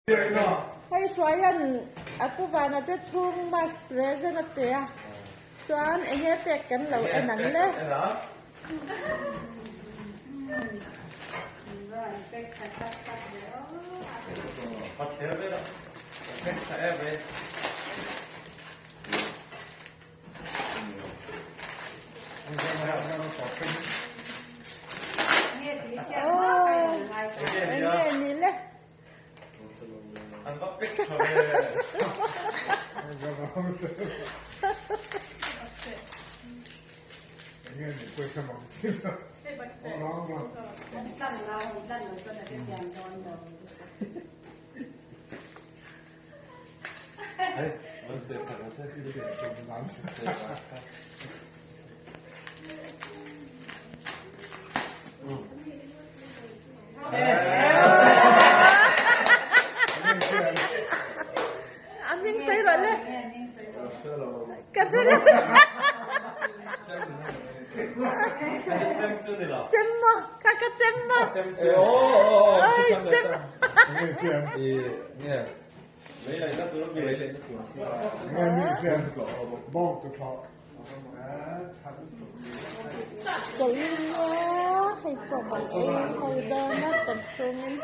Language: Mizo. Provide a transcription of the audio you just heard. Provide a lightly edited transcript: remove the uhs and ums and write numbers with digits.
Hei Hruaia'n a pu Vana te chhung mass present a pe a, chuan eng nge pek kan lo en ang le. Eng nge ni le. An va pek tha ve. A hming sawi rawh le. Ka hre lo. Chem maw? Ka ka chem maw? Oi chem. Chawlh nia hei chaw kan ei ho dawn a kan chhungin.